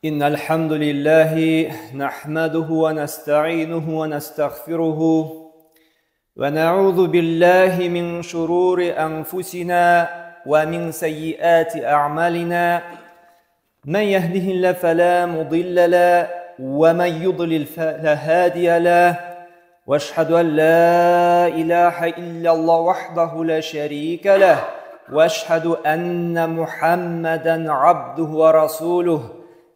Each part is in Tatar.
إن الحمد لله نحمده ونستعينه ونستغفره ونعوذ بالله من شرور أنفسنا ومن سيئات أعمالنا من يهده الله فلا مضل له ومن يضلل فلا هادي له واشهد أن لا إله إلا الله وحده لا شريك له واشهد أن محمدا عبده ورسوله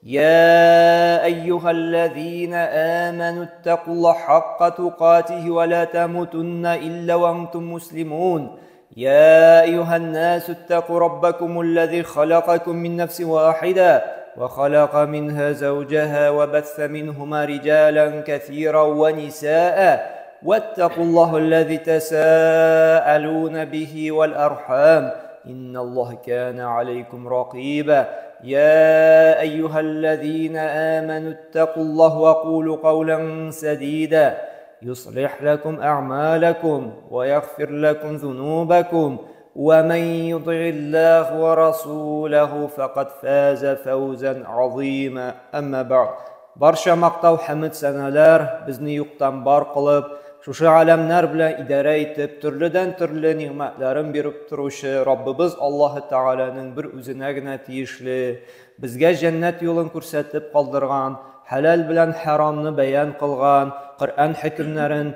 يا أيها الذين آمنوا اتقوا الله حق تقاته ولا تموتن إلا وأنتم مسلمون يا أيها الناس اتقوا ربكم الذي خلقكم من نفس واحدة وخلق منها زوجها وبث منهما رجالا كثيرا ونساء واتقوا الله الذي تساءلون به والأرحام إن الله كان عليكم رقيبا يا أيها الذين آمنوا اتقوا الله وقولوا قولا سديدا يصلح لكم أعمالكم ويغفر لكم ذنوبكم ومن يطع الله ورسوله فقد فاز فوزا عظيما أما بعد Барча мактау хәмед сәнәләр безне юктан бар кылып, шушы галәмнәр белән идарә итеп, төрледән төрле нигъмәтләрен биреп торучы Раббыбыз Аллаһы Тәгаләнең бер үзенә генә тиешле, безгә җәннәт юлын күрсәтеп калдырган, хәләл белән хәрамны бәян кылган, Коръән хөкемнәрен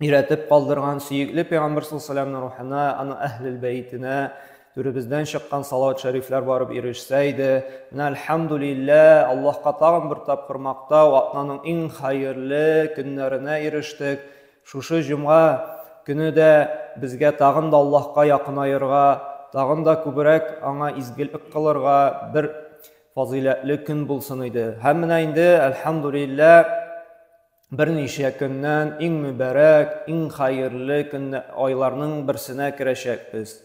өйрәтеп калдырган сөекле пәйгамбер саллаллаху рухына, аның әһлел бәйтенә түребездән чыккан салават шәрифләр барып ирешсә иде. Менә әлхәмдүлилләһ, Аллаһка тагын бер тапкыр мактау, атнаның иң хәерле көннәренә ирештек. Шушы җомга көне дә безгә тагын да Аллаһка якынаерга, тагын да күбрәк аңа изгелек кылырга бер фазыйләтле көн булсын иде. Һәм менә инде әлхәмдүлилләһ берничә көннән иң мөбарәк, иң хәерле көн айларның берсенә керәчәкбез.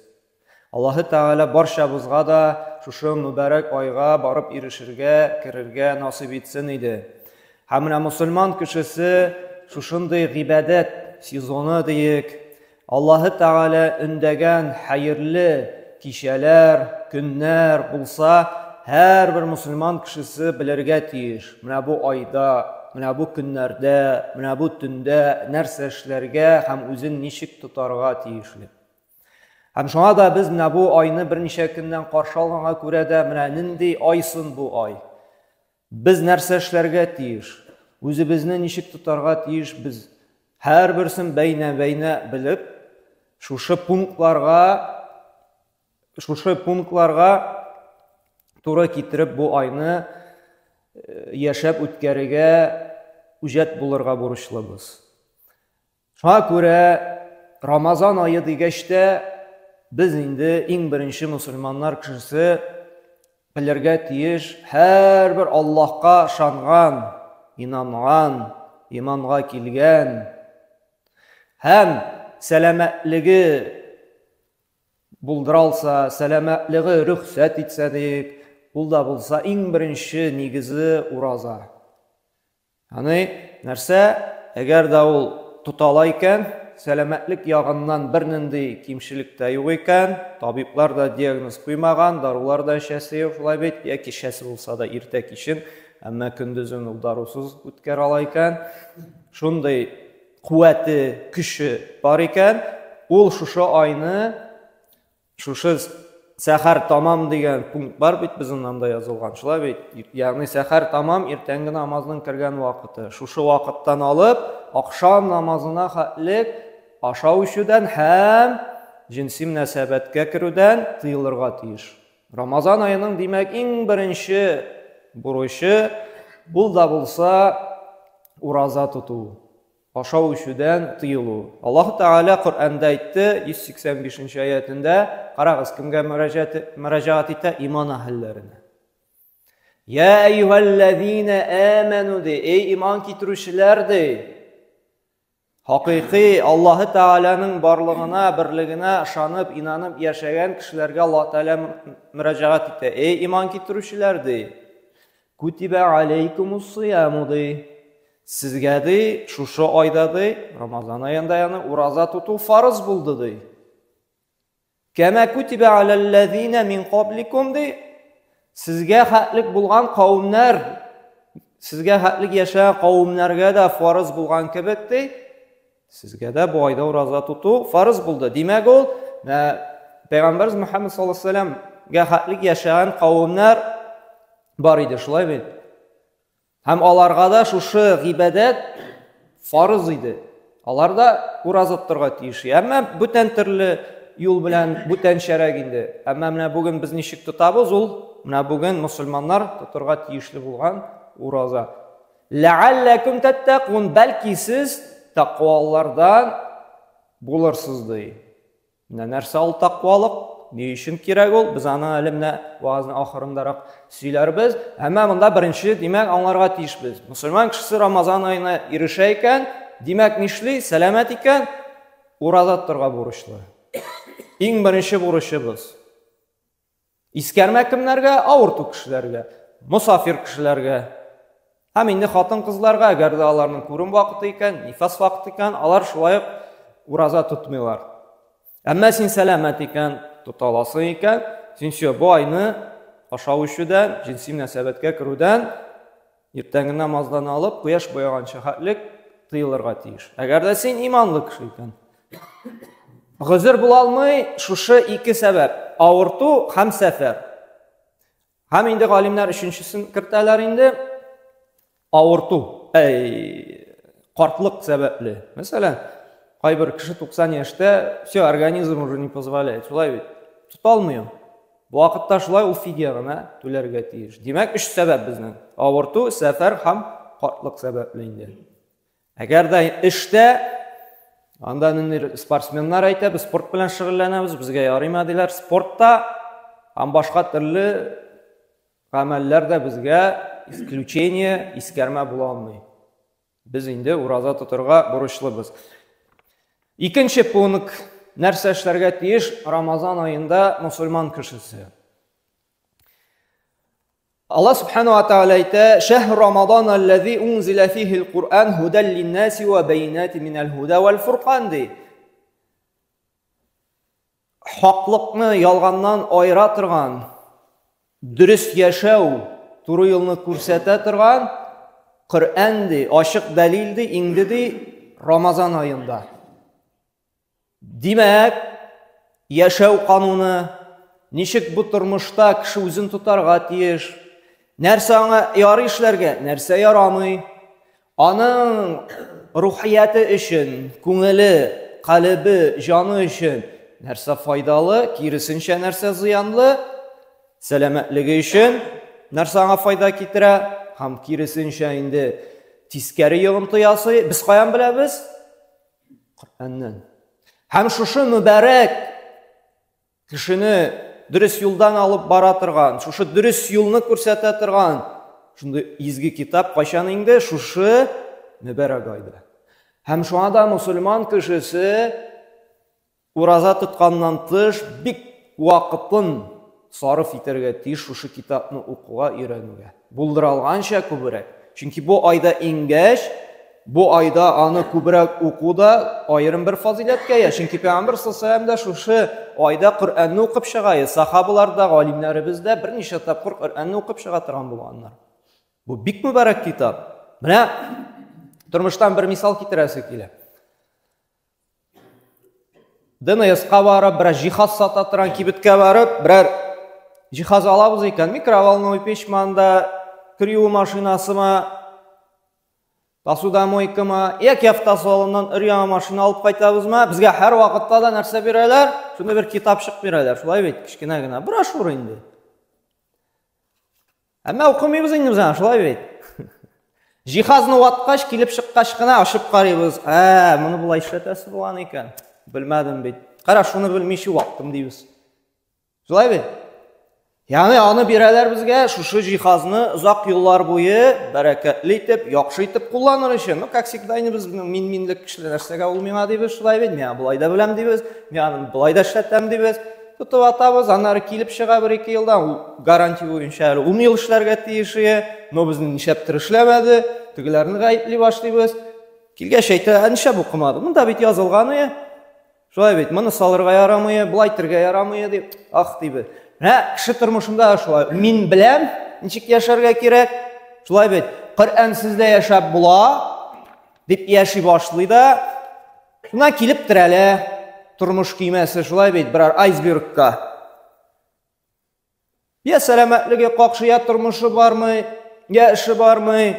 Аллаһы Тәгалә барчабызга да шушы мөбарәк айга барып ирешергә, керергә насыйп итсен иде. Һәм менә мусульман кешесе шушындый гыйбадәт сезоны диек, Аллаһы Тәгалә өндәгән хәерле кичәләр, көннәр булса, һәрбер мусульман кешесе белергә тиеш. Менә бу айда, менә бу көннәрдә, менә бу төндә нәрсә эшләргә һәм үзен ничек тотарга тиешле. Һәм шуңа да без менә бу айны берничә көннән каршы алганга күрә дә менә нинди ай сон бу ай? Без нәрсә эшләргә тиеш? Үзебезне ничек тотарга тиеш без? Һәрберсен бәйнә-бәйнә белеп, шушы пунктларга шушы пунктларга туры китереп бу айны э, яшәп үткәрергә үҗәт булырга бурычлыбыз. Шуңа күрә Рамазан ае дигәч тә без инде иң беренче мусульманнар кешесе белергә тиеш һәрбер Аллаһка ышанган, инанган, иманга килгән һәм сәламәтлеге булдыра алса, сәламәтлеге рөхсәт итсә диек, ул да булса иң беренче нигезе ураза. Аны нәрсә, әгәр дә ул тота ала икән, сәламәтлек ягыннан бернинди кимчелек тә юк икән, табиблар да диагноз куймаган, дарулар да эчәсе юк, шулай бит, яки эчәсе булса да иртә кичен, әмма көндезен ул дарусыз үткәрә ала икән, шундый куәте, көче бар икән, ул шушы айны Шушы сәхәр тамам дигән пункт бар бит безнең анда язылган. Шулай бит? Ягъни сәхәр тамам иртәнге намазның кергән вакыты. Шушы вакыттан алып ахшам намазына хәтлек ашау эчүдән һәм җенси мөнәсәбәткә керүдән тыелырга тиеш. Рамазан аеның, димәк, иң беренче бурычы ул да булса ураза тоту. Ашау-эчүдән тыелу. Аллаһ Тәгалә Коръәндә әйтте, 185 нче аятендә, карагыз, кемгә мөрәҗәгать итә? Иман әһелләренә. Я әйюһәлләзина аману ди, эй иман китерүчеләр ди. Хакыйкый Аллаһ Тәгаләнең барлыгына, берлегенә ышанып, инанып яшәгән кешеләргә Аллаһ Тәгалә мөрәҗәгать итә. Эй иман китерүчеләр ди. Кутибә алейкумус сияму ди. Сезгә ди, шушы айда ди, Рамазан аенда яны ураза тоту фарыз булды ди. Кәмә кутибә аләлләзина мин кабликум ди. Сезгә хәтлек булган кавемнәр, сезгә хәтлек яшәгән кавемнәргә дә фарыз булган кебек ди, сезгә дә бу айда ураза тоту фарыз булды. Димәк, ул Пәйгамбәрбез Мөхәммәд саллаллаһу алейһи вәсәлләмгә хәтлек яшәгән кавемнәр бар иде, шулай бит? Һәм аларга да шушы гыйбадәт фарыз иде. Алар да ураза тотарга тиеш. Әмма бүтән төрле юл белән, бүтәнчәрәк инде. Әмма менә бүген без ничек тотабыз, ул менә бүген мусульманнар тотарга тиешле булган ураза. Ләалләкум тәттәкун, бәлки сез тәкъвалардан булырсыз ди. Менә нәрсә ул тәкъвалык, ни өчен кирәк ул, без аны әле менә ваазның ахырындарак сөйләрбез. Әмма монда беренче, димәк, аңларга тиешбез. Мусульман кешесе Рамазан аена ирешә икән, димәк, нишли? Сәламәт икән, ураза тотарга бурычлы. Иң беренче бурычыбыз. Искәрмә кемнәргә? Авырту кешеләргә, мосафир кешеләргә. Һәм инде хатын-кызларга, әгәр дә аларның күрем вакыты икән, нифас вакыты икән, алар шулай ук ураза тотмыйлар. Әмма син сәламәт икән, тота аласың икән, син все, бу айны ашау эчүдән, җенси мөнәсәбәткә керүдән иртәнге намаздан алып, кояш баеганча хәтлек тыелырга тиеш. Әгәр дә син иманлы кеше икән. Гозер була алмый шушы ике сәбәп: авырту һәм сәфәр. Һәм инде галимнәр өченчесен кертәләр инде, авырту, әй, картлык сәбәпле. Мәсәлән, кайбер кеше 90 яшьтә, все, организм уже не позволяет, шулай бит. Тота алмый ул. Бу вакытта шулай ул фидия гына түләргә тиеш. Димәк, өч сәбәп безнең: авырту, сәфәр һәм картлык сәбәпле инде. Әгәр дә эштә анда ниндидер спортсменнар әйтә, без спорт белән шөгыльләнәбез, безгә ярыймы диләр. Спортта һәм башка төрле гамәлләр дә безгә исключение, искәрмә була алмый. Без инде ураза тотырга бурычлыбыз. Икенче пункт. Нәрсә эшләргә тиеш Рамазан аенда мусульман кешесе? Аллаһ Субхану ва Тааля әйтә: "Шәһр Рамадан аллази унзила фихил Куръан һудал линнаси ва байинати минал һуда вал фуркан" ди. Хаклыкны ялганнан аера торган, дөрес яшәү, туры юлны күрсәтә торган Коръән ди, ачык дәлил ди, иңде ди Рамазан аенда. Димәк, яшәү кануны, ничек бу тормышта кеше үзен тотарга тиеш, нәрсә аңа ярый эшләргә, нәрсә ярамый, аның рухияте өчен, күңеле, калебе, җаны өчен нәрсә файдалы, киресенчә нәрсә зыянлы, сәламәтлеге өчен нәрсә аңа файда китерә һәм киресенчә инде тискәре йогынты ясый, без каян беләбез? Коръәннән. Һәм шушы мөбарәк кешене дөрес юлдан алып бара торган, шушы дөрес юлны күрсәтә торган шундый изге китап кайчан инде шушы мөбарәк айда. Һәм шуңа да мусульман кешесе Ураза тотканнан тыш, бик вакытын сарыф итәргә тиеш шушы китапны укуга, өйрәнүгә. Булдыра алганча күбрәк. Чөнки бу айда иңгәч, бу айда аны күбрәк уку да аерым бер фазыйләткә ия. Чөнки Пәйгамбер саллаллаһу алейһи дә шушы айда Коръәнне укып чыга. Сахабалар да, галимнәребез дә берничә тапкыр Коръәнне укып чыга торган булганнар. Бу бик мөбарәк китап. Менә тормыштан бер мисал китерәсе килә. ДНСка барып, берәр җиһаз сата торган кибеткә барып, берәр җиһаз алабыз икән, микроволновый печмы анда, кер юу машинасымы, посудомойкамы, яки автосалоннан өр-яңа машина алып кайтабызмы, безгә һәр вакытта да нәрсә бирәләр? Шундый бер китапчык бирәләр, шулай бит, кечкенә генә брошюра инде. Әмма укымыйбыз инде без аны, шулай бит. Җиһазны ваткач, килеп чыккач кына ачып карыйбыз. Ә, моны болай эшләтәсе булган икән. Белмәдем бит. Кара, шуны белмичә ваттым дибез. Шулай бит? Ягъни аны бирәләр безгә шушы җиһазны озак еллар буе бәрәкәтле итеп, яхшы итеп кулланыр өчен. Ну, как всегда, инде без мин-минлек кешеләр нәрсәгә ул миңа дибез, шулай бит? Мин болай да беләм дибез, мин аны болай да эшләтәм дибез. Тотып атабыз, аннары килеп чыга бер-ике елдан, ул гарантия буенча әле ун ел эшләргә тиеш ие, но безнең нишләптер эшләмәде, тегеләрне гаепли башлыйбыз. Килгәч әйтә, ә нишләп укымады? Монда бит язылган ие. Шулай бит, моны салырга ярамый, болай итәргә ярамый дип, ах дибез. Менә кеше тормышында шулай. Мин беләм, ничек яшәргә кирәк. Шулай бит. Коръәнсез дә яшәп була дип яши башлый да, шуннан килеп терәлә тормыш көймәсе, шулай бит, берәр айсбергка. Я сәламәтлеге какшы, я тормышы бармый, я эше бармый,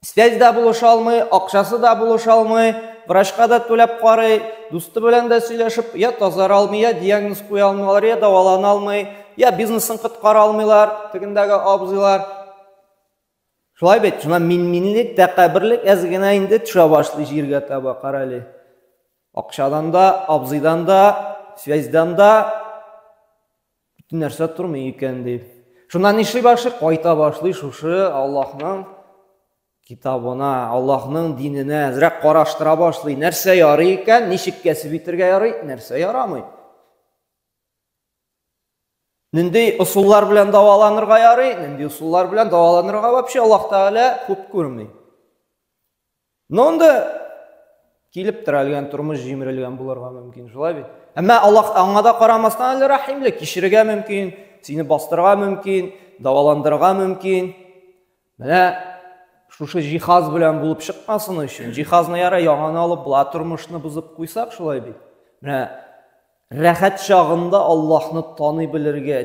связь да булыша алмый, акчасы да булыша алмый, врачка да түләп карый, дусты белән дә сөйләшеп, я тазара алмый, я диагноз куя алмыйлар, я дәвалана алмый, я бизнесын коткара алмыйлар, тегендәге абзыйлар. Шулай бит, шуннан мин-минлек, тәкәбберлек әз генә инде төшә башлый җиргә таба, карале. Акчадан да, абзыйдан да, связьдан да бөтен нәрсә тормый икән дип. Шуннан нишли башлый? Кайта башлый шушы Аллаһның китабына, Аллаһның диненә әзрәк караштыра башлый. Нәрсә ярый икән, ничек кәсеп итәргә ярый, нәрсә ярамый. Нинди ысуллар белән дәваланырга ярый, нинди ысуллар белән дәваланырга вообще Аллаһ Тәгалә хуп күрми. Но инде килеп терәлгән тормыш җимерелгән булырга мөмкин, шулай бит? Әмма Аллаһ аңа да карамастан әле рәхимле, кичерергә мөмкин, сине бастырырга мөмкин, дәваландырырга мөмкин. Менә шушы җиһаз белән булып чыкмасын өчен, җиһазны яра яңаны алып, була тормышны бозып куйсак, шулай бит. Менә рәхәт чагында Аллаһны таный белергә,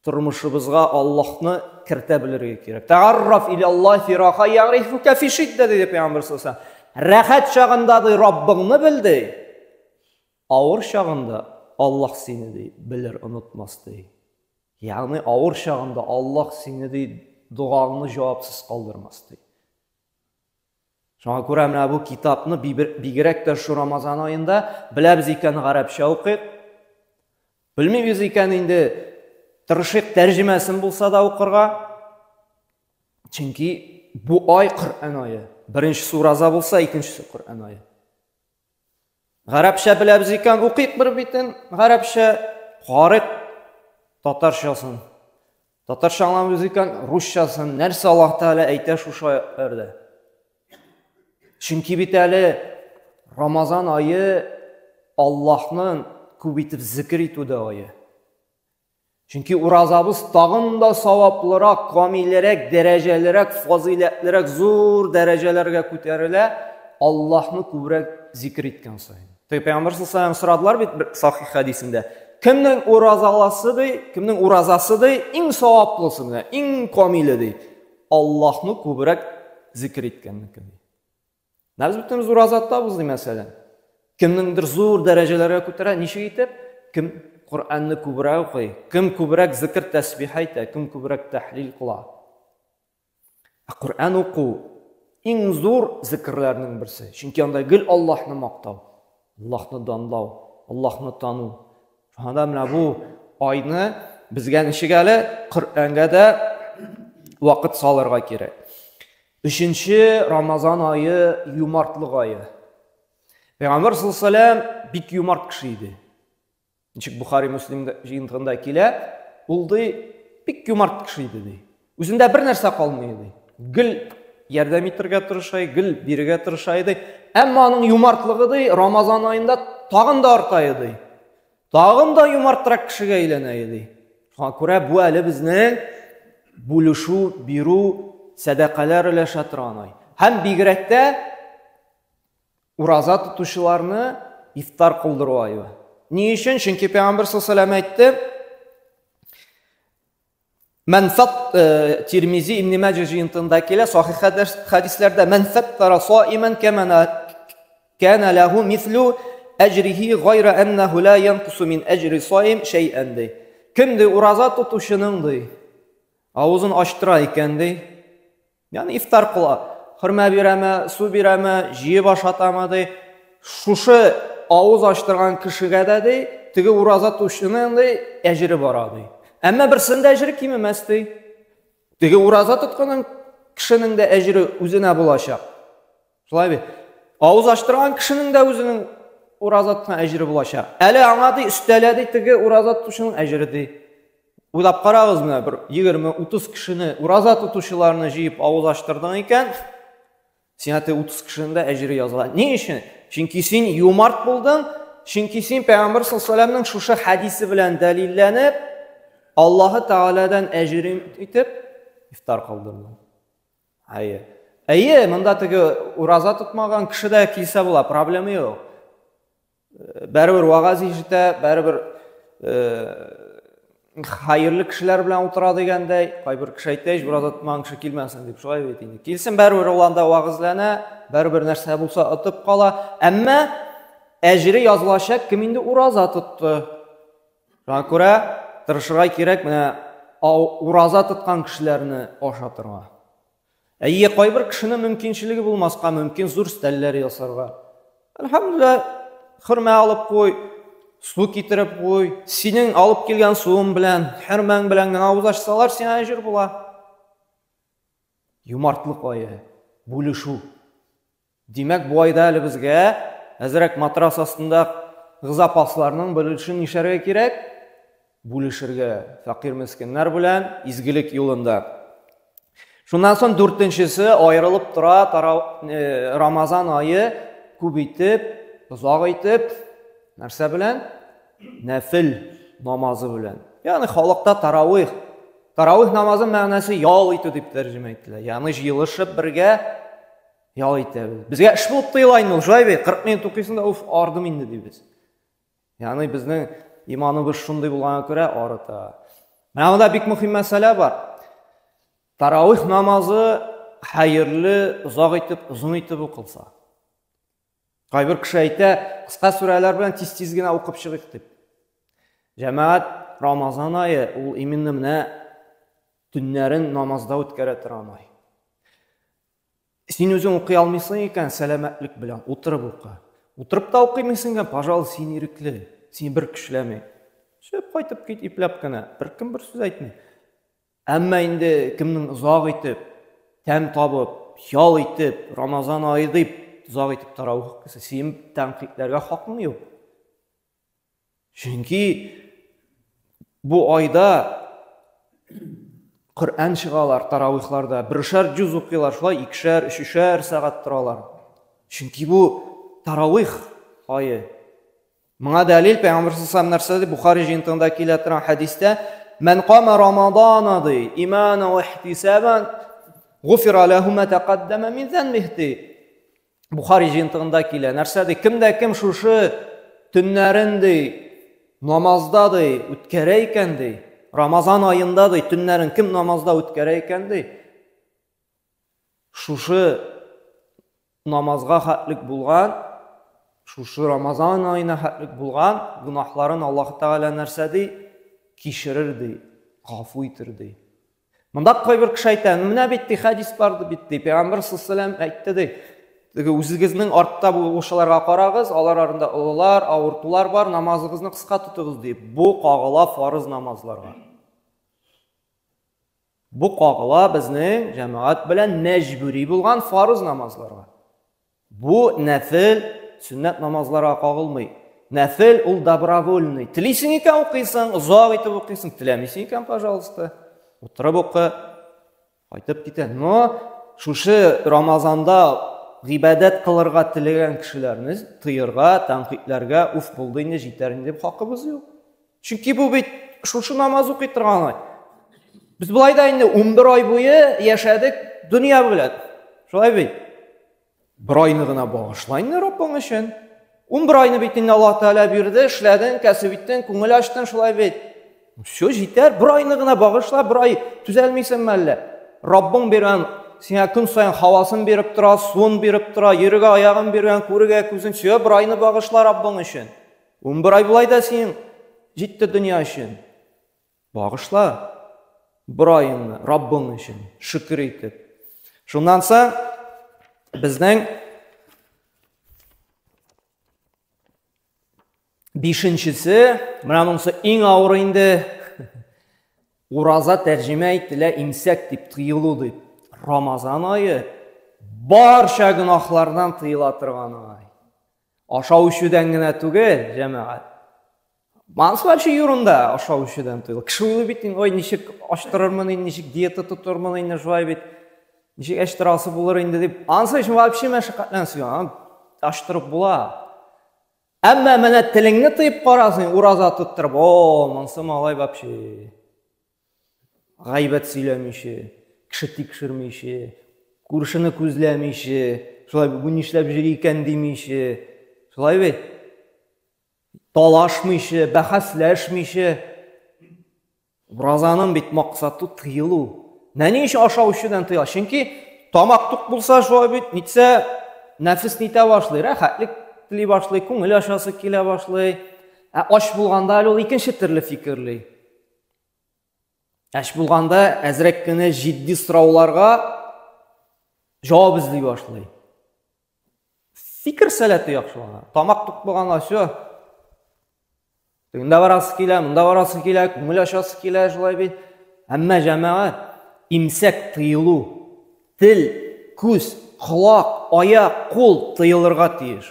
тормышыбызга Аллаһны кертә белергә кирәк. Тәгарраф иля Аллаһ фи раха ягрифука фи шиддә диде Пәйгамбәр саллаллаһу алейһи ва Рәхәт чагында ди Раббыңны бел ди. Авыр чагында Аллаһ сине ди белер, онытмас ди. Ягъни авыр чагында Аллаһ сине ди догаңны җавапсыз калдырмас ди. Шуңа күрә менә бу китапны бигрәк тә шу Рамазан аенда беләбез икән гарәпчә укыйк. Белмибез икән инде тырышыйк тәрҗемәсен булса да укырга. Чөнки бу ай Коръән ае. Беренчесе ураза булса, икенчесе Коръән ае. Гарәпчә беләбез икән, укыйк бер битен гарәпчә, карыйк татарчасын. Татарча аңламыйбыз икән, русчасын. Нәрсә Аллаһ Тәгалә әйтә шушы аятларда? Чөнки бит әле Рамазан ае Аллаһның күп итеп зикер итү дә ае. Чөнки уразабыз тагын да саваплырак, камилерәк, дәрәҗәлерәк, фазыйләтлерәк, зур дәрәҗәләргә күтәрелә, Аллаһны күбрәк зикер иткән саен. Теге пәйгамбәр саллаллаху сорадылар бит бер сахих хәдисендә. Кемнең уразаласы ди, кемнең уразасы ди, иң саваплысы менә, иң камиле ди. Аллаһны күбрәк зикер иткәннеке ди. Менә без бөтенебез ураза тотабыз ди мәсәлән. Кемнеңдер зур дәрәҗәләргә күтәрә, ничек итеп? Кем Коръәнне күбрәк укый, кем күбрәк зикер тәсбих әйтә, кем күбрәк тәхлил кыла. Ә Коръән уку иң зур зикерләрнең берсе. Чөнки анда гел Аллаһны мактау, Аллаһны данлау, Аллаһны тану. Шуңа да менә бу айны безгә ничек әле Коръәнгә дә вакыт салырга кирәк. Өченче Рамазан ае юмартлык ае. Пәйгамбәр саллаллаху алейһи бик юмарт кеше иде. Ничек Бухари Муслим җыентыгында килә, ул ди бик юмарт кеше иде ди. Үзендә бер нәрсә калмый ди. Гел ярдәм итәргә тырыша, гел бирергә тырыша иде. Әмма аның юмартлыгы ди Рамазан аенда тагын да арта иде. Тагын да юмартрак кешегә әйләнә иде. Шуңа күрә бу әле безнең бүлешү, бирү, сәдакалар өләшә торган ай. Һәм бигрәк тә Ураза тотучыларны ифтар кылдыру ае. Ни өчен? Чөнки Пәйгамбер саллаллаху әйтте, Мән фат э, Тирмизи Ибн Маҗа җыентыгында килә, сахих хәдисләрдә мән фаттара саиман камана кана лаху мислу әҗрихи гайра аннаху ла янкусу мин әҗри саим шәйән ди. Кем ди ураза тотучының ди авызын ачтыра икән ди, Ягъни ифтар кыла. Хөрмә бирәме, су бирәме, җыеп ашатамы ди. Шушы авыз ачтырган кешегә дә ди, теге ураза тотучының ди әҗере бара ди. Әмма берсенең дә әҗере кимемәс ди. Теге ураза тотканның кешенең дә әҗере үзенә булачак. Шулай бит. Авыз ачтырган кешенең дә үзенең ураза тоткан әҗере булачак. Әле аңа ди өстәлә ди теге ураза тотучының әҗере ди. Уйлап карагыз менә бер 20-30 кешене ураза тотучыларны җыеп авыз ачтырдың икән, сиңа теге 30 кешенең дә әҗере языла. Ни өчен? Чөнки син юмарт булдың, Чөнки син Пәйгамбер саллаллаһу алейһи шушы хәдисе белән дәлилләнеп, Аллаһы Тәгаләдән әҗер итеп ифтар кылдырдың. Әйе. Әйе, монда теге ураза тотмаган кеше дә килсә була, проблема юк. Бәрібір вағаз ишетә, бәрібір хәерле кешеләр белән утыра дигәндәй, кайбер кеше әйтә, ураза тотмаган кеше килмәсен дип, шулай бит инде. Килсен, бәрібір ул анда вәгазьләнә, бәрібер нәрсә булса отып кала. Әмма әҗере язылачак, кем инде ураза тотты. Шуңа күрә тырышырга кирәк менә ураза тоткан кешеләрне ашатырга. Әйе, кайбер кешенең мөмкинчелеге булмаска мөмкин зур стәлләр ясарга. Әлхәмдүлилләһ, хөрмә алып куй, су китереп куй. Синең алып килгән суың белән, хөрмәң белән генә авыз ачсалар, сиңа әҗер була. Юмартлык ае, бүлешү. Димәк, бу айда әле безгә әзрәк матрас астында запасларның бер өлешен нишләргә кирәк? Бүлешергә фәкыйрь мескеннәр белән изгелек юлында. Шуннан соң дүртенчесе аерылып тора, э, Рамазан ае күп итеп, озак итеп, нәрсә белән? Нәфил намазы белән. Ягъни халыкта таравих. Таравих намазы мәгънәсе ял итү дип тәрҗемә ителә. Ягъни җыелышып бергә Ял итәбез. Безгә эш булып тоела инде ул, шулай бит? 40 минут укыйсың да, уф, ардым инде дибез. Ягъни безнең иманыбыз шундый булганга күрә арыта. Менә монда бик мөһим мәсьәлә бар. Таравих намазы хәерле, озак итеп, озын итеп укылса. Кайбер кеше әйтә, кыска сүрәләр белән тиз-тиз генә укып чыгыйк дип. Җәмәгать, Рамазан ае ул именно менә төннәрен намазда үткәрә торган ай. Син үзең укый алмыйсың икән, сәламәтлек белән утырып укы. Утырып та укыймыйсың икән, пожалуйста, син ирекле. Сине бер көчләми. Чыгып кайтып кит ипләп кенә. Беркем бер сүз әйтми. Әмма инде кемнең озак итеп, тәм табып, ял итеп, Рамазан ае дип озак итеп таравих укыйсы, синең тәнкыйтьләргә хакың юк. Чөнки бу айда Коръән чыгалар таравихларда, бершәр җуз укыйлар, шулай икешәр, өчешәр сәгать торалар. Чөнки бу таравих ае. Моңа дәлил Пәйгамбер саллаллаху нәрсә ди? Бухари җыентыгында килә торган хәдистә, "Мән кама Рамадана" ди, имана ва ихтисабан, гуфира лаху ма тақаддама мин занбихи ди. Бухари җыентыгында килә. Нәрсә ди? Кем дә кем шушы төннәрен ди, намазда ди, үткәрә икән ди. Рамазан аенда ди, төннәрен кем намазда үткәрә икән ди. Шушы намазга хәтлек булган, шушы Рамазан аена хәтлек булган гөнаһларын Аллаһ Тәгалә нәрсә ди? Кичерер ди, гафу итер ди. Монда кайбер кеше әйтә, менә бит ди хәдис бар бит ди. Пәйгамбер саллаллаху әйтте ди. Теге үзегезнең артта булучыларга карагыз, алар арасында олылар, авыртулар бар, намазыгызны кыска тотыгыз ди. Бу кагыла фарыз намазларга. Бу кагыла безнең җәмәгать белән мәҗбүри булган фарыз намазларга. Бу нәфел, сөннәт намазларга кагылмый. Нәфел ул добровольный. Телисең икән укыйсың, озак итеп укыйсың, теләмисең икән, пожалуйста, утырып укы. Кайтып китә. Но шушы Рамазанда гыйбадәт кылырга теләгән кешеләрне тыерга, тәнкыйтьләргә, уф булды инде, җитәр инде дип хакыбыз юк. Чөнки бу бит шушы намаз укый торган ай. Без болай да инде 11 ай буе яшәдек дөнья белән. Шулай бит. Бер айны гына багышла инде Раббың өчен. 11 айны бит инде Аллаһ Тәгалә бирде, эшләдең, кәсеп иттең, күңел ачтың, шулай бит. Все, җитәр, бер айны гына багышла, бер ай түзәлмисеңме әллә? Раббың биргән, сиңа көн саен һавасын биреп тора, суын биреп тора, йөрергә аягын биргән, күрергә күзен, все, бер айны багышла Раббың өчен. 11 ай болай да синең җитте дөнья өчен. Багышла бер аеңны Раббың өчен, шөкер итеп. Шуннан соң безнең бишенчесе, менә монысы иң авыр инде, ураза тәрҗемә ителә имсәк дип, тыелу дип. Рамазан ае барча гөнаһлардан тыела торган ай. Ашау эчүдән генә түгел, җәмәгать. Монысы вообще ерунда, ашау эчүдән түгел. Кеше уйлый бит инде, ой, ничек ачтырырмын инде, ничек диета тотырмын инде, шулай бит. Ничек ачтырасы булыр инде дип. Анысы өчен вообще мәшәкатьләнәсе юк. Аны ачтырып була. Әмма менә телеңне тыеп карасың, ураза тоттырып, о, монсы малай вообще. Гайбәт сөйләмичә, кеше тикшермичә, күршене күзләмичә, шулай бу нишләп йөри икән димичә, шулай бит? Талашмыйча, бәхәсләшмичә. Уразаның бит максаты тыелу. Менә ни өчен ашау эчүдән тыела? Чөнки тамак тук булса, шулай бит, нитсә, нәфес нитә башлый, рәхәтлек тели башлый, күңел ачасы килә башлый. Ә ач булганда әле ул икенче төрле фикерли. Ач булганда әзрәк кенә җитди сорауларга җавап эзли башлый. Фикер сәләте яхшылана. Тамак тук булганда все. Тегендә барасы килә, монда барасы килә, күңел ачасы килә, шулай бит. Әмма җәмәгать имсәк тыелу, тел, күз, колак, аяк, кул тыелырга тиеш.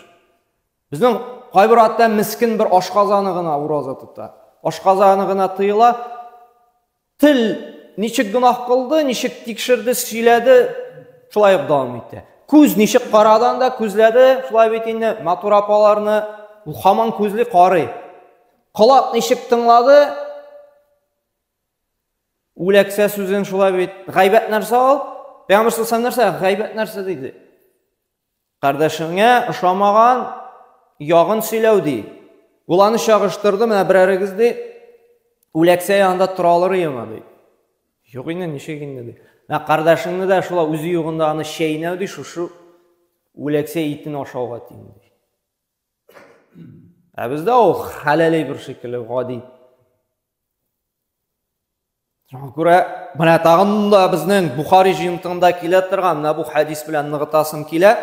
Безнең кайбер ата мискен бер ашказаны гына ураза тота. Ашказаны гына тыела. Тел ничек гөнаһ кылды, ничек тикшерде, сөйләде, шулай ук дәвам итте. Күз ничек карады анда, күзләде, шулай бит инде матур апаларны, ул һаман күзли карый. Колак ничек тыңлады, үләксә сүзен шулай бит. Гайбәт нәрсә ул? Пәйгамбәр саллаллаху нәрсә? Гайбәт нәрсә диде? Кардәшеңә ошамаган ягын сөйләү ди. Ул аны чагыштырды, менә берәрегез ди, үләксә янында тора алыр идеме ди. Юк инде, ничек инде ди. Менә кардәшеңне дә шулай үзе югында аны чәйнәү ди, шушы үләксә итен ашауга тиң ди. Ә бездә ул хәләл әйбер шикелле гади. Шуңа күрә менә тагын да безнең Бухари җыентыгында килә торган менә бу хәдис белән ныгытасым килә.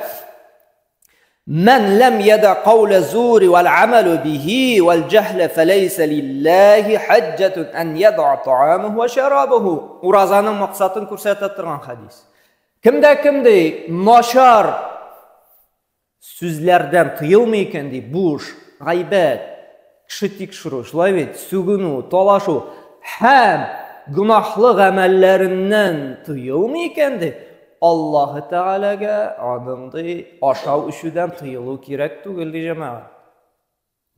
Мән ләм яда каула зури вал амалу бихи вал җәһлә фәләйсә лиллаһи хаҗҗатун ан яд'a таамаһу ва шарабаху. Уразаның максатын күрсәтә торган хәдис. Кемдә кем ди начар Сүзләрдән тыелмый икән, ди, буш, гайбәт, кеше тикшерү, шулай бит, сүгенү, талашу һәм гөнаһлы гамәлләреннән тыелмый икән, ди, Аллаһы Тәгаләгә аның, ди, ашау-эчүдән тыелу кирәк түгел, ди, җәмәгать.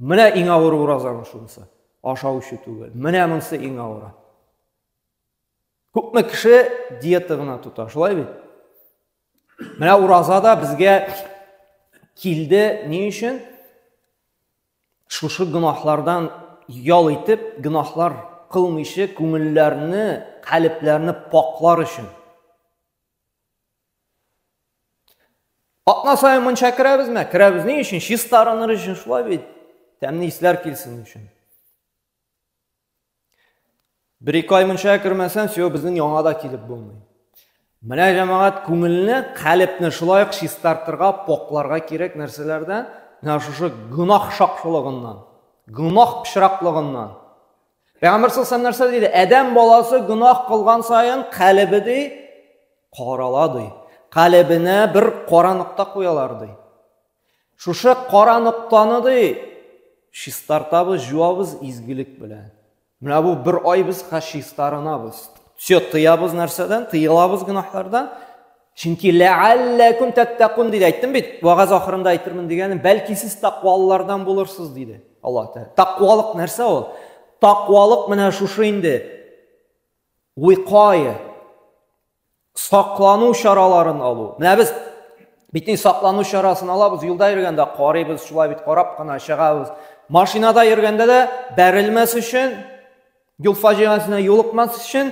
Менә иң авыр уразаның шунысы. Ашау-эчү түгел. Менә монысы иң авыры. Күпме кеше диета гына тота, шулай бит? Менә ураза да безгә килде ни өчен? Шушы гөнаһлардан ял итеп, гөнаһлар кылмыйча күңелләрне, калебләрне паклар өчен. Атна саен мунча керәбезме? Керәбез ни өчен? Чистарыныр өчен, шулай бит. Тәмле исләр килсен өчен. Бер-ике ай мунчага кермәсәң, все, безнең яңа да килеп булмый. Менә җәмәгать күңелне, калебне шулай ук чистартырга, покларга кирәк нәрсәләрдән, менә шушы гөнаһ шакшылыгыннан, гөнаһ пычраклыгыннан. Пәйгамбәр саллаллаху нәрсә диде? Адәм баласы гөнаһ кылган саен калебе ди карала ди. Калебенә бер кара нокта куялар ди. Шушы кара ноктаны ди чистартабыз, җуабыз изгелек белән. Менә бу бер ай без чистарынабыз. Все, тыябыз нәрсәдән? Тыелабыз гөнаһлардан. Чөнки ләалләкум тәттәкун диде. Әйттем бит, вагаз ахырында әйтермен дигәнем, бәлки сез тәкъвалылардан булырсыз диде Аллаһ Тәгалә. Тәкъвалык нәрсә ул? Тәкъвалык менә шушы инде. Викая. Саклану чараларын алу. Менә без бит инде саклану чарасын алабыз, юлда йөргәндә карыйбыз, шулай бит карап кына чыгабыз. Машинада йөргәндә дә бәрелмәс өчен, юл фаҗигасенә юлыкмас өчен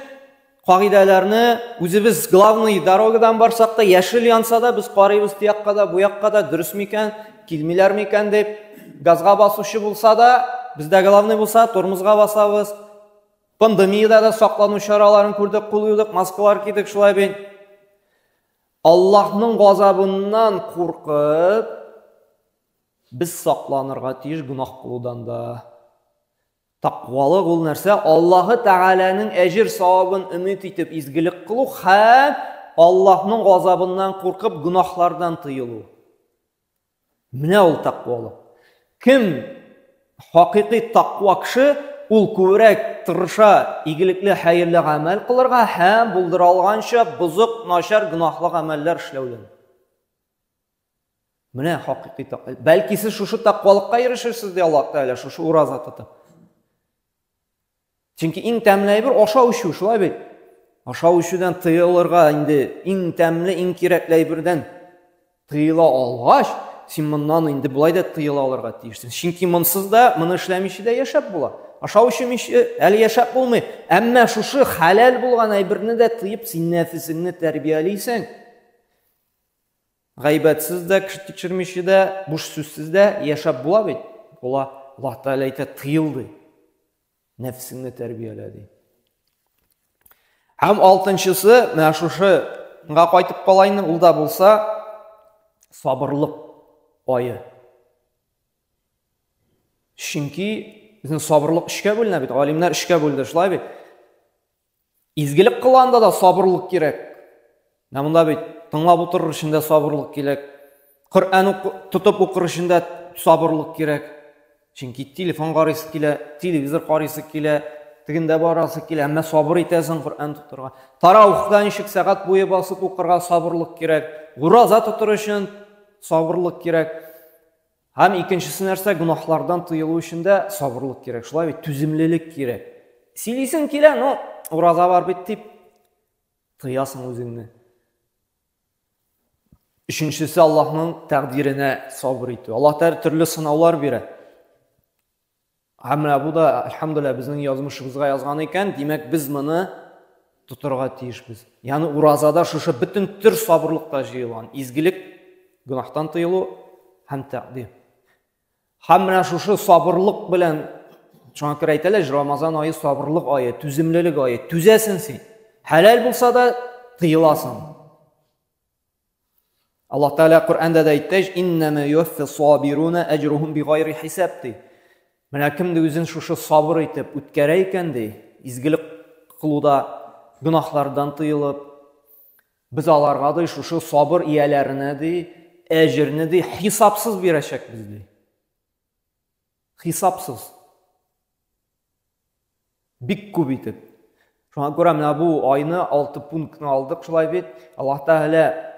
кагыйдәләрне үзебез главный дорогадан барсак та, яшел янса да без карыйбыз тиякка да, бу якка да, дөрес микән, килмиләр микән дип. Газга басучы булса да, бездә главный булса, тормозга басабыз. Пандемиядә дә саклану чараларын күрдек, кул юдык, маскалар кидек, шулай бит. Аллаһның газабыннан куркып, без сакланырга тиеш гөнаһ кылудан да. Тәкъвалык ул нәрсә? Аллаһы Тәгаләнең әҗер савабын өмет итеп изгелек кылу һәм Аллаһның газабыннан куркып гөнаһлардан тыелу. Менә ул тәкъвалык. Кем хакыйкый тәкъва кеше, ул күбрәк тырыша игелекле, хәерле гамәл кылырга һәм булдыра алганча бозык, начар, гөнаһлы гамәлләр эшләүдән. Менә хакыйкый тәкъва. Бәлки сез шушы тәкъвалыкка ирешерсез, ди Аллаһ Тәгалә, шушы ураза тотып. Чөнки иң тәмле әйбер ашау эчү, шулай бит? Ашау эчүдән тыелырга инде иң тәмле, иң кирәкле әйбердән тыела алгач, син моннан инде болай да тыела алырга тиешсең. Чөнки монсыз да, моны эшләмичә дә яшәп була. Ашау эчмичә әле яшәп булмый. Әмма шушы хәләл булган әйберне дә тыеп, син нәфесеңне тәрбиялисең. Гайбәтсез дә, кеше тикшермичә дә, буш сүзсез дә яшәп була бит. Була. Аллаһ Тәгалә әйтә, тыел ди. Нәфсеңне тәрбиялә ди. Һәм алтынчысы, менә шушыга кайтып калайын, ул да булса сабырлык ае. Чөнки безнең сабырлык өчкә бүленә бит, галимнәр өчкә бүлде, шулай бит. Изгелек кылганда да сабырлык кирәк. Менә монда бит тыңлап утырыр өчен дә сабырлык кирәк. Коръән тотып укыр өчен дә сабырлык кирәк. Чөнки телефон карыйсы килә, телевизор карыйсы килә, тегендә барасы килә, әмма сабыр итәсең Коръән тотырга. Таравихта ничек сәгать буе басып укырга сабырлык кирәк. Ураза тотыр өчен сабырлык кирәк. Һәм икенчесе нәрсә, гөнаһлардан тыелу өчен дә сабырлык кирәк. Шулай бит, түземлелек кирәк. Сөйлисең килә, но ураза бар бит дип тыясың үзеңне. Өченчесе Аллаһның тәкъдиренә сабыр итү. Аллаһ Тәгалә төрле сынаулар бирә. Һәм менә бу да, әлхәмдүлилләһ, безнең язмышыбызга язган икән, димәк, без моны тотырга тиешбез. Ягъни уразада шушы бөтен төр сабырлыкта җыелган. Изгелек, гөнаһтан тыелу һәм тәкъдир. Һәм менә шушы сабырлык белән шуңа күрә әйтәләр, Рамазан ае сабырлык ае, түземлелек ае. Түзәсең син. Хәләл булса да тыеласың. Аллаһ Тәгалә Коръәндә дә әйтте, "Иннама юффи сабируна әҗрухум бигайри хисаб" ди. Менә кем дә үзен шушы сабыр итеп үткәрә икән ди, изгелек кылуда, гөнаһлардан тыелып, без аларга ди шушы сабыр ияләренә ди әҗерне ди хисапсыз бирәчәкбез ди. Хисапсыз. Бик күп итеп. Шуңа күрә менә бу айны 6 пунктны алдык шулай бит. Аллаһ Тәгалә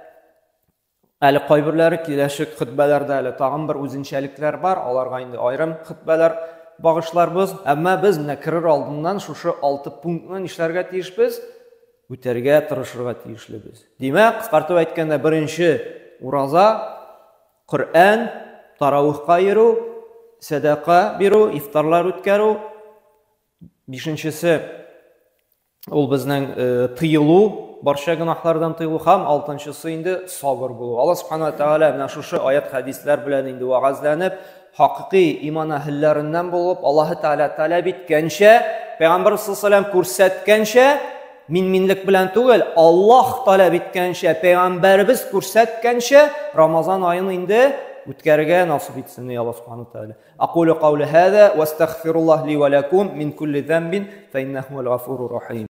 әле кайберләре киләчәк хөтбәләрдә әле тагын бер үзенчәлекләр бар, аларга инде аерым хөтбәләр багышларбыз. Әмма без менә керер алдыннан шушы 6 пунктны нишләргә тиешбез? Үтәргә тырышырга тиешлебез. Димәк, кыскартып әйткәндә, беренче ураза, Коръән, таравихка йөрү, сәдака бирү, ифтарлар үткәрү. Бишенчесе ул безнең э, тыелу, барча гөнаһлардан тыелу һәм алтынчысы инде сабыр булу. Алла субхана тәгалә менә шушы аят хәдисләр белән инде вәгазьләнеп, хакыйкый иман әһелләреннән булып, Аллаһы Тәгалә таләп иткәнчә, Пәйгамбәр саллаллаху күрсәткәнчә, минминлек белән түгел, Аллаһ таләп иткәнчә, пәйгамбәребез күрсәткәнчә Рамазан аен инде үткәрергә насыйп итсен, Аллаһ субхану тәгалә. Акулю каули һаза ва астагфируллаһ ли ва лакум мин кулли замбин фа иннаху гафурur рахим.